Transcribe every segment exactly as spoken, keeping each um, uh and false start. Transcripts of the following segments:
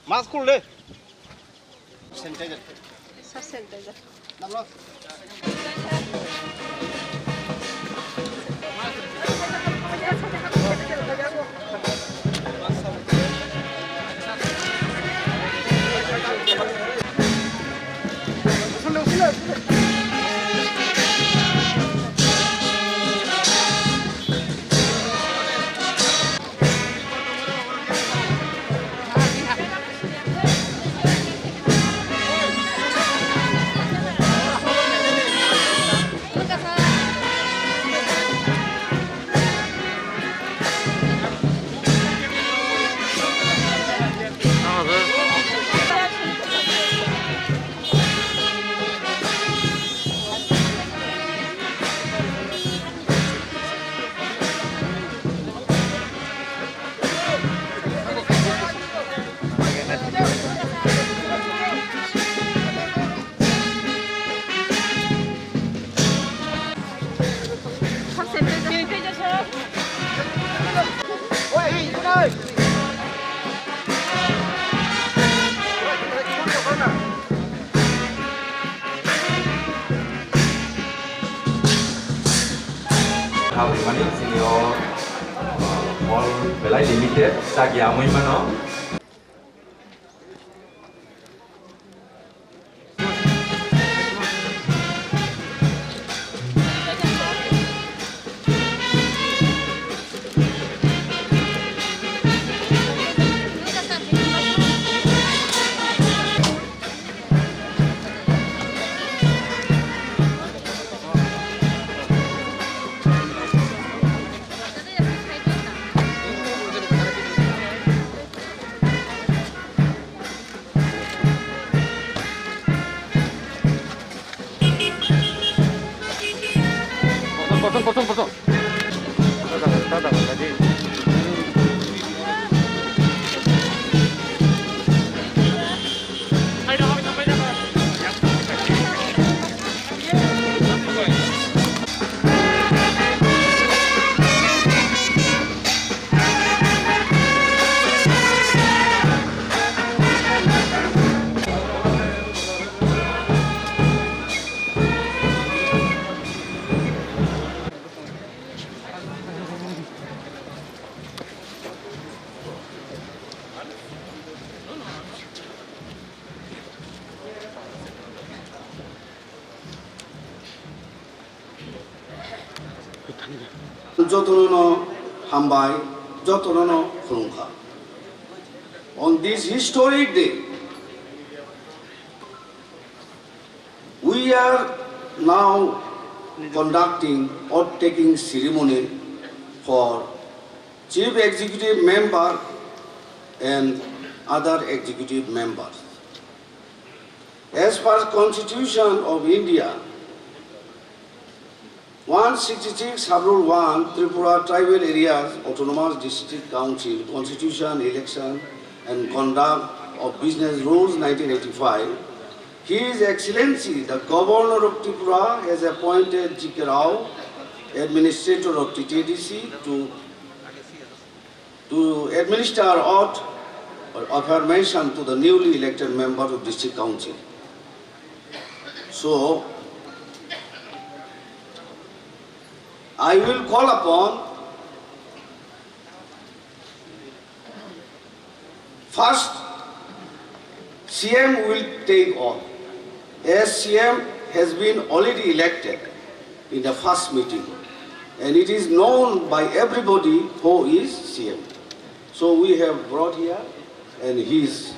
Mask khul de. Sanitizer. Sab sanitizer. Habrimani chini o, uh, mall belai limited, chak ya amui mano. Kosong, kosong, kosong, kosong. Jotono no hambai, jotono no khulumkha. On this historic day, we are now conducting oath-taking ceremony for Chief Executive Member and other executive members. As per Constitution of India, one sixty-six Sub-Rule one, Tripura Tribal Areas Autonomous District Council Constitution, Election and Conduct of Business Rules nineteen eighty-five, His Excellency the Governor of Tripura has appointed G K Rao, Administrator of T T A D C, to to administer oath or affirmation to the newly elected members of District Council. So, I will call upon first C M will take oath, as C M has been already elected in the first meeting, and it is known by everybody who is C M. So we have brought here, and he is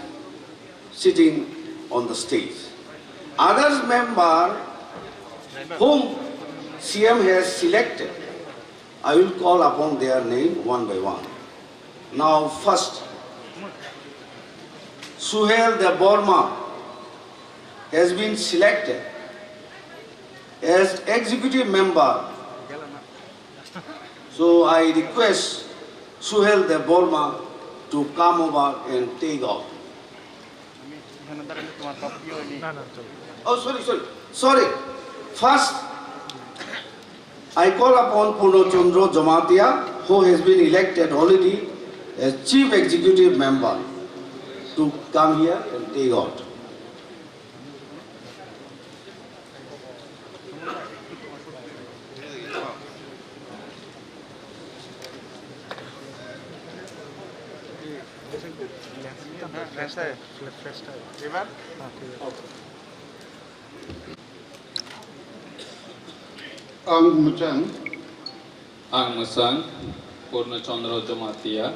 sitting on the stage. Others member whom C M has selected, I will call upon their name one by one. Now first, Suhel Debbarma has been selected as executive member. So I request Suhel Debbarma to come over and take oath. Oh, sorry, sorry, sorry. First, I call upon Purno Chandra Jamatia, who has been elected already as chief executive member, to come here and take oath. Ang mwchang. Ang mwchang Purno Chandra Jamatia,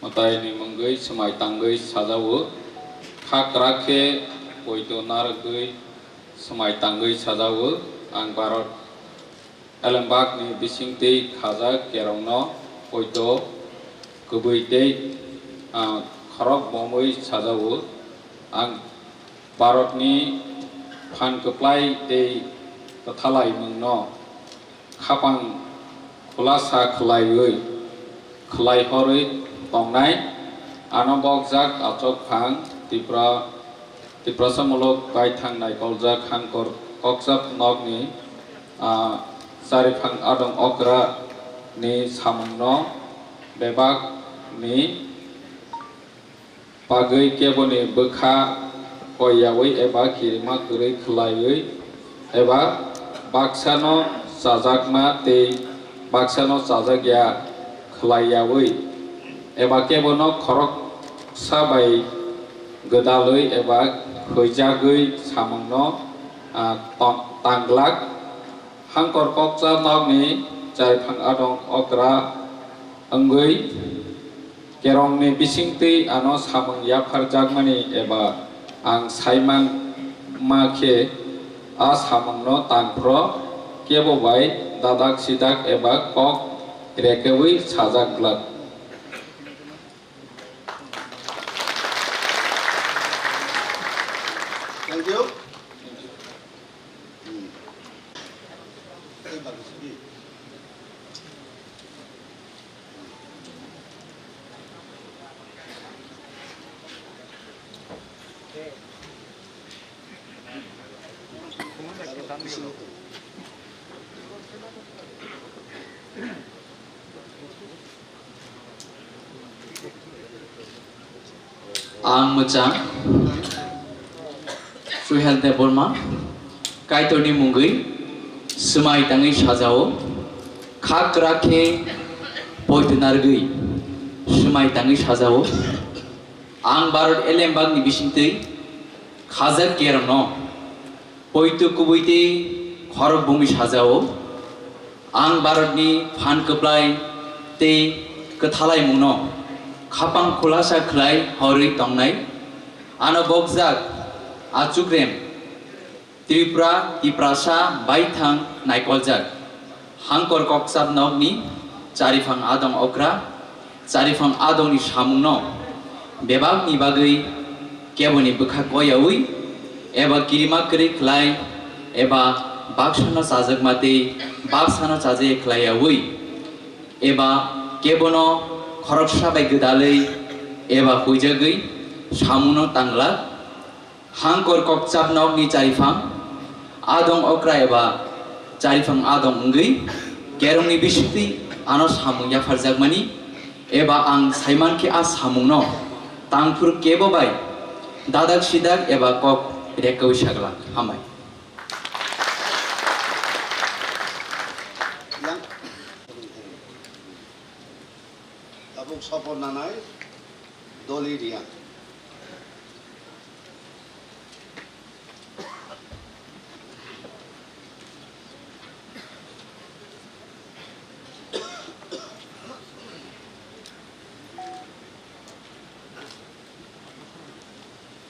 mwtaini mungwi swmai tangwi sajao, kha kwrak khe poito narwgwi swmai tangwi sajao. Ang Bharat elembakni bisingtwi khajak kerongno poito kubui tei, ah, khorok bomwi sajao. Ang Bharatni phan kwplai tei kwthalaimungno khapang khulasa khwlaiwi, khwlaihorwi tongnai. Ano bokjak achukphang Tripura, Tiprasa muluk baithang naikoljak Hangkor Kokchap nokni, ah, Chariphang Adong Okra ni samungno bebak ni bagwi keboni bwkha koiyaui eba kirima kwrwi khwlaiwi eba baksano chajakma tei baksano chajakya khwlaiyaui eba kebono khoroksa bai gwdalwi eba huijagwi samungno, ah, tong-, tanglak. Hangkor Kokchap nokni Chariphang Adong Okra wngwi kerongni bisingtwi ano samung yapharjakmani eba ang saiman ma khe a samungno tangphro kebo bai dadak sidak eba kok rekeui sajak glak. Thank you. Ang mwchang Suhel Debbarma, Kaitorni mungwi swmai tangwi sajao, kha kwrak khe poito narwgwi swmai tangwi sajao. Ang Bharat elembakni bisingtwi khajak kerongno poito kubui tei khorok bumwi sajao. Ang Bharatni phan kwplai tei kwthalaimungno khapang khulasa khwlai horwi tongnai. Ano bokjak achukrem Tripura, Tiprasa baithang naikoljak. Hangkor Kokchap nokni Chariphang Adong Okra, Chariphang Adongni samungno bebakni bagwi keboni bwkha koiyaui eba kirima kwrwi khlai eba baksano chajakma tei baksano chajaya khlaiyaui eba kebono khoroksa bai gwdalwi eba huijagwi samungno tanglak. Hangkor Kokchap nokni Chariphang Adong Okra eba Chariphang Adong wngwi kerongni bisingtwi ano samung yapharjakmani eba ang saimankhe a samungno tangphuru kebo bai dadak sidak eba kok rekwui saglak. Hambai. Sopor nanai Doli Riang.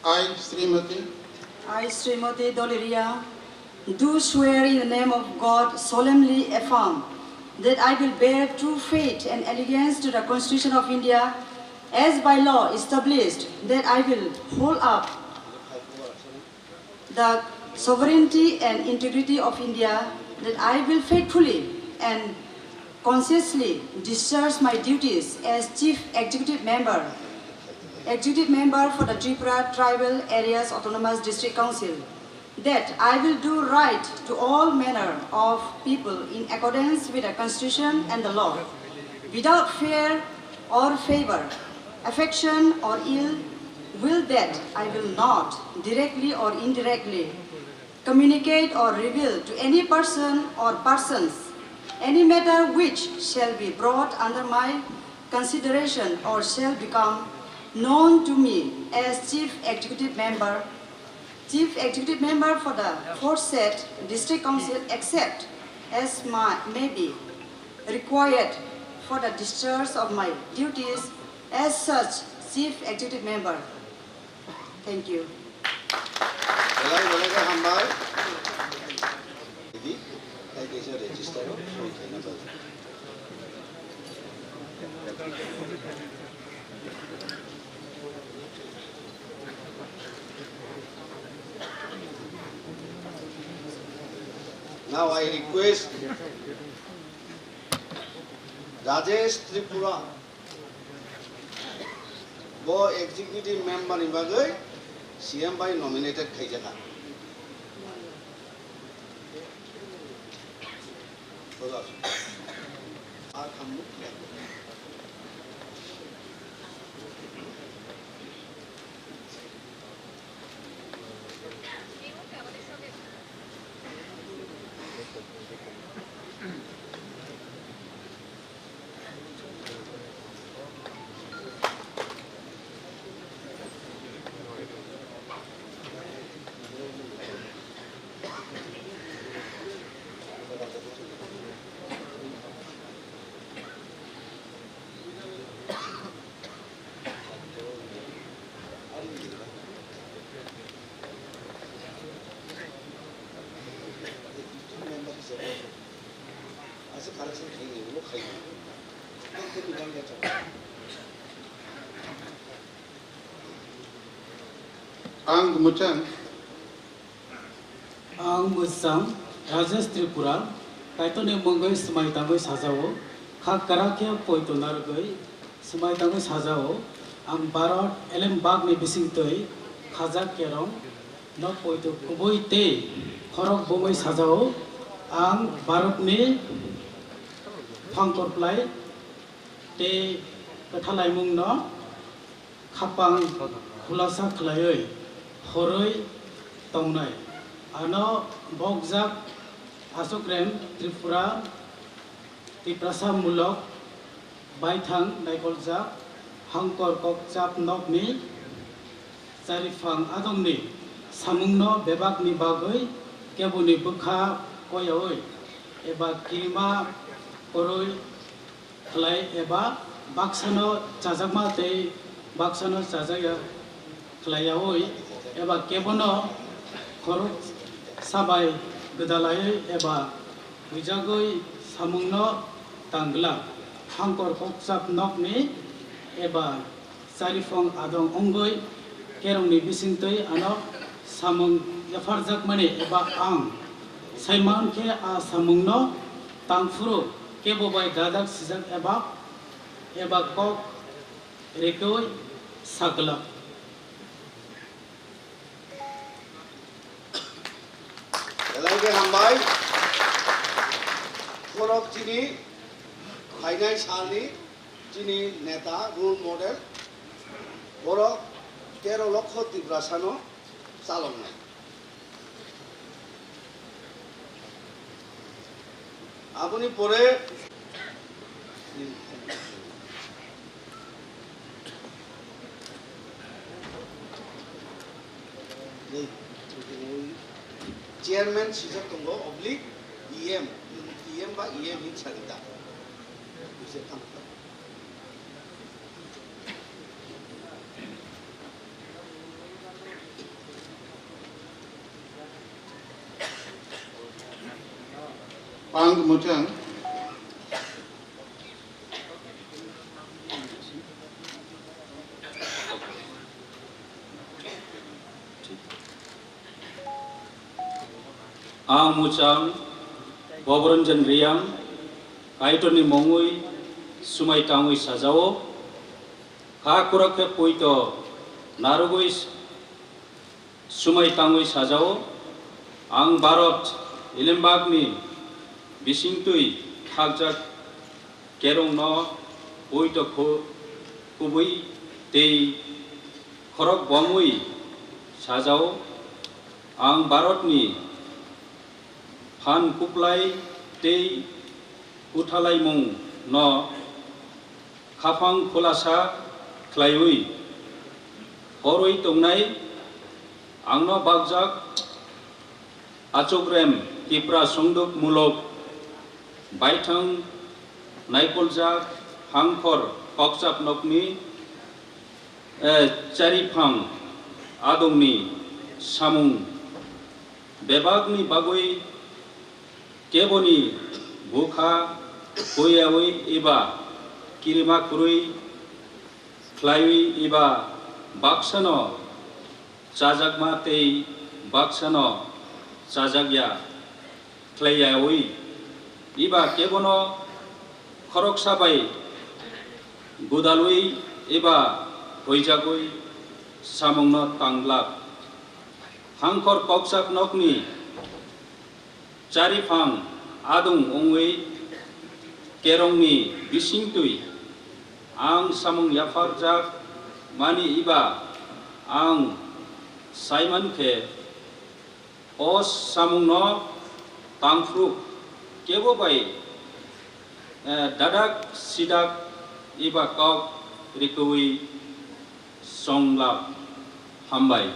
I, Srimati. I, Srimati Doli Riang, do swear in the name of God, solemnly affirm that I will bear true faith and allegiance to the Constitution of India as by law established, that I will hold up the sovereignty and integrity of India, that I will faithfully and conscientiously discharge my duties as Chief Executive Member, Executive Member for the Tripura Tribal Areas Autonomous District Council, that I will do right to all manner of people in accordance with the Constitution and the law, without fear or favor, affection or ill will, that I will not, directly or indirectly, communicate or reveal to any person or persons any matter which shall be brought under my consideration or shall become known to me as Chief Executive Member, Chief Executive Member for the aforesaid District Council, except as my, may be required for the discharge of my duties as such Chief Executive Member. Thank you. Belai belai khe hambai. Ready? Thank you, sir. Register o soi khaina bagwi. Now I request Rajesh Tripura. Bo executive member ni bagwi C M bai nominated khaijak kha. Ang mwchang. Ang mwchang Rajesh Tripura, Kaitorni mungwi swmai tangwi sajao, kha kwrak khe poito narwgwi swmai tangwi sajao. Ang Bharat elem bagni bisingtwi khajak kerong no poito kubui tei khorok bumui sajao. Ang Bharatni phangkor phlai tei kwthalaimungno khapang khulasa khlaiwi horwi tongnai. Ano bokjak Achokrem Tripura Tiprasa mulok baithang naikoljak hangkor kokchap nokni chariphang adongni samungno bebakni bagwi keboni bwkha koyaui eba kirima koroi khlai eba baksano chajakma tei baksano chajakya khlaiyaui eba kebono khorok sabai gwdalaiwi eba huijagwi samungno tang glak. Hangkor kokchap nokni eba chariphang adong wngwi kerongni bisingtwi ano samung yapharjakmani eba ang saiman khe a samungno tang phuru kebo bai dajak sijak eba, eba kok rekoi sa glak. Belai khe hambai. Borok chini phainai salni chini neta, role model. Borok tero lokho Tiprasano chaloknai. Aboni pore Chairman sijak tongo, oblique E M, E M ba E M hin salita. Pang mwchang. Ang mwchang Bobronjan Riyang, Kaitorni mungwi swmai tangwi sajao, kha kwrak khe poito narwgwi swmai tangwi sajao. Ang Bharat Elembakni bisingtwi khakjak kerongno poito khu-, kubui tei khorok bomwi sajao. Ang Bharatni phan kuplai tei kuthalaimungno khaphang khulasa khlaiwi horwi tongnai. Angno bakjak achukrem Tipra songduk muluk baithang naikoljak hangkhor kokchap nokni, eh, chariphang adongni samung bebakni bagwi keboni bwkha koiyawi eba kirima kwrwi khlaiwi eba baksano chajakma tei baksano chajakya khlaiyawi eba kebono khoroksa bai gwdalwi eba huijagwi samungno tanglak. Hangkhor kokchap nokni chariphang adung wngwi kerongni bisingtwi ang samung yapharjak mani eba ang saiman khe o samungno tangphru kebo bai, eh, dadak sidak eba kok rikwi songlak. Hambai.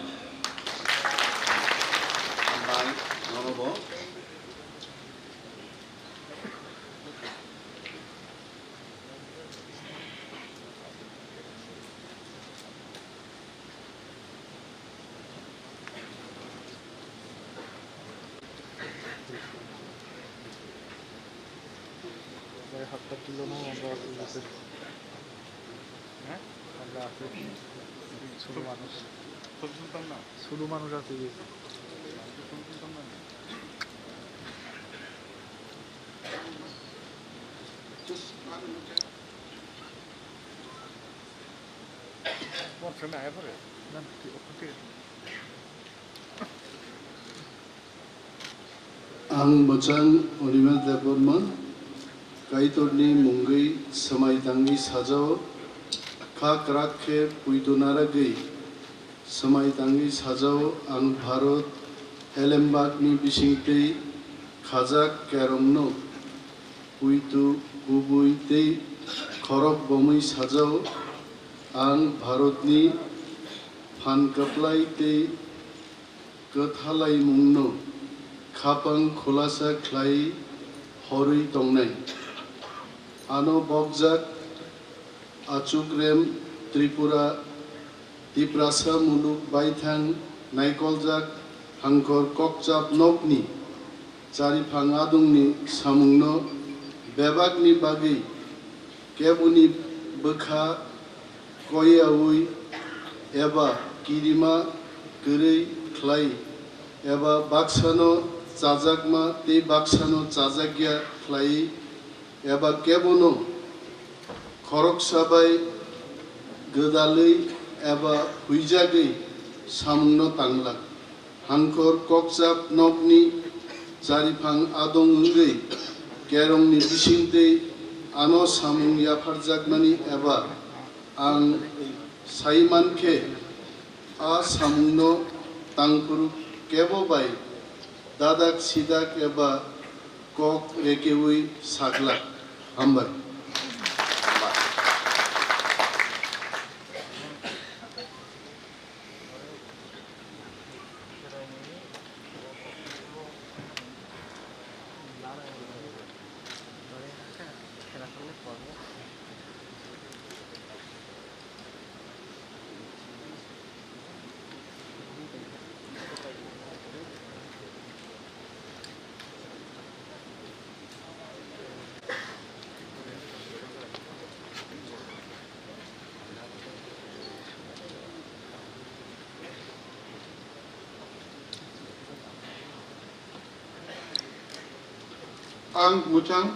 Hambai, nono bo. Bai, hapta kilo no, hapta kilo. Hapta kilo. Sulu manus. Sulu manus ati. Ang mwchang Animal Debbarma, Kaitorni mungwi swmai tangwi sajao, kha kwrak khe puitu naragwi swmai tangwi sajao. Ang Bharat Elembakni bisingtwi khajak kerongno puitu kubui tei khorok bomwi sajao. Ang Bharatni phan kwplai tei kwthalaimungno khapang khulasa khlai horwi tongnai. Ano bokjak achukrem Tripura, Tiprasa muluk baithang naikoljak hangkhor kokchap nokni chariphang adungni samungno bebakni bagwi keboni bwkha koiyaui eba kirima kwrwi khlai eba baksano chajakma tei baksano chajakya khlai eba kebono khoroksa bai gwdalwi eba huijagwi samungno tanglak. Hangkhor kokchap nokni chariphang adong wngwi kerongni bisingtwi ano samung yapharjakmani eba ang saiman khe a samungno tangphuru kebo bai dadak sidak eba kok rekeui saglak. Hambai. Ang mwchang.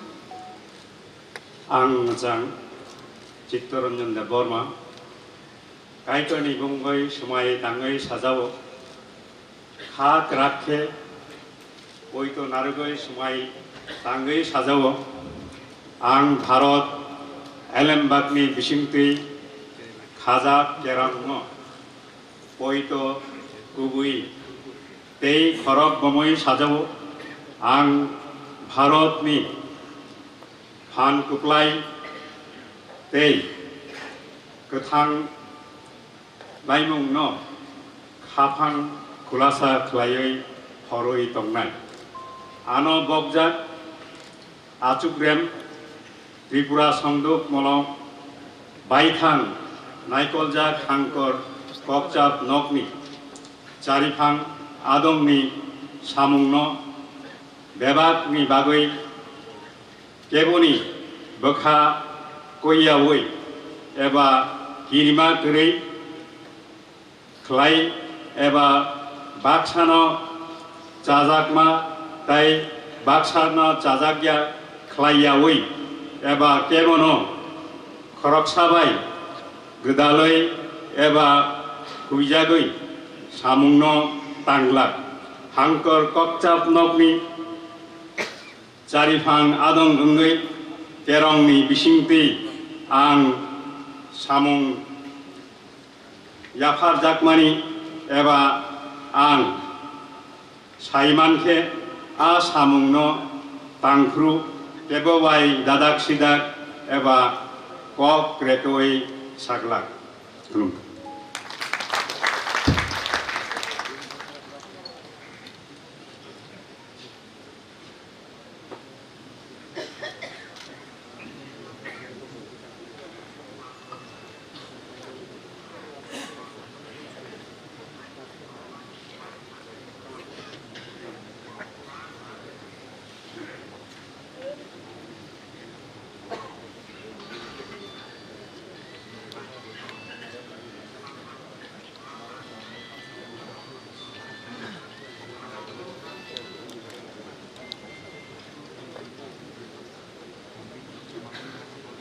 Ang mwchang Chittaranjan Debbarma. Kaitorni mungwi swmai tangwi sajao. Kha kwrak khe poito narwgwi swmai tangwi sajao. Ang Bharat elembakni bisingtwi khajak kerongno poito kubui tei khorok bomwi sajao. Ang Bharatni phan kwplai tei kwthang laimungno khaphang khulasa khlaiwi horwi tongnai. Ano bokjak achukrem Tripura Songduk Molong baithang naikoljak hangkor kokchap nokni chariphang adongni samungno bebakni bagwi keboni bwkha koiyaui eba kirima kwrwi khlai eba baksano chajakma tei baksano chajakya khlaiyaui eba kebono khoroksa bai gwdalwi eba huijagwi samungno tanglak. Hangkor kokchap nokni chariphang adong wngwi kerongni bisingtwi ang samung yapharjakmani eba ang saimankhe a samungno tangphru kebo bai dadak sidak eba kok krekoi saglak. Khulumkha.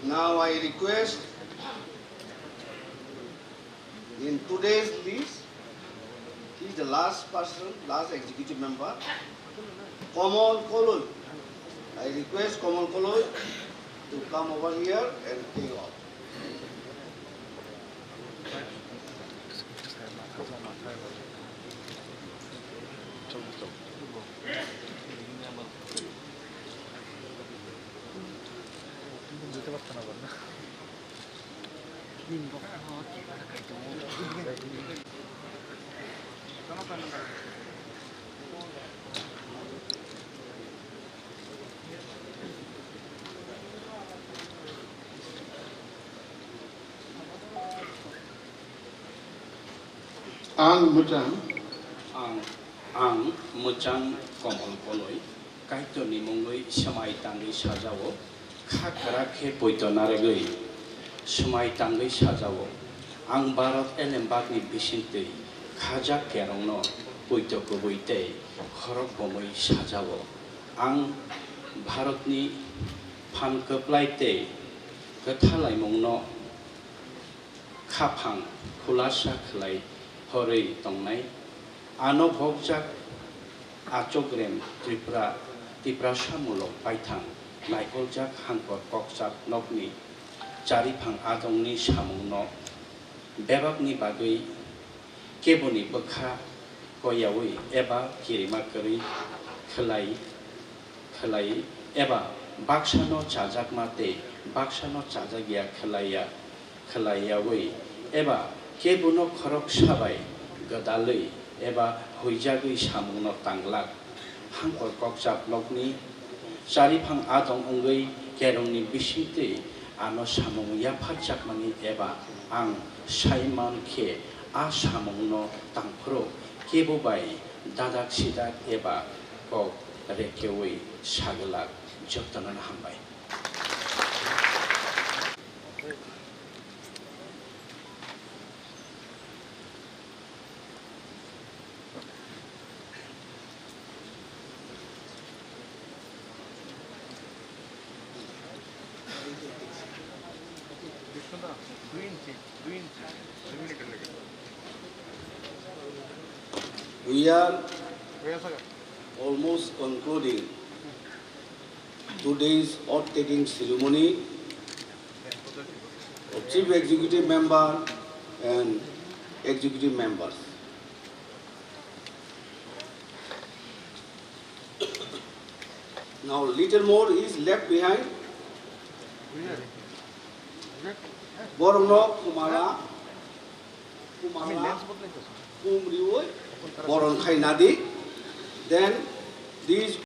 Now I request in today's list, he is the last person, last executive member, Komol Koloi. I request Komol Koloi to come over here and take oath. Ang mwchang. Ang, ang mwchang Komol Koloi. Kaitorni mungwi swmai tangwi sajao, kha kwrak khe poito narwgwi swmai tangwi sajao. Ang Bharat elembakni bisingtwi khajak kerongno poito kubui tei khorok bomwi sajao. Ang Bharatni phan kwplai tei kwthalaimungno khaphang khulasa khlai horwi tongnai. Ano bokjak achukrem Tripura, Tiprasa mulok baithang naikoljak hangkor kokchap nokni chariphang adongni samungno bebakni bagwi keboni bwkha koiyaui eba kirima kwrwi khlai, khlai eba baksano chajakma tei baksano chajakya khlaiya, khlaiyaui eba kebono khoroksa bai gwdalwi eba huijagwi samungno tanglak. Hangkor kokchap nokni chariphang adong wngwi kerongni bisingtwi ano samung yapharjakmani eba ang saiman khe a samungno tangphuru kebo bai dadak sidak eba kok rekeui sagwlak. Jotono no hambai. We are almost concluding today's oath-taking ceremony of Chief Executive Member and Executive Members. Now, little more is left behind. Borokno kumala, kumala, kum riwi boron khaina di. Then these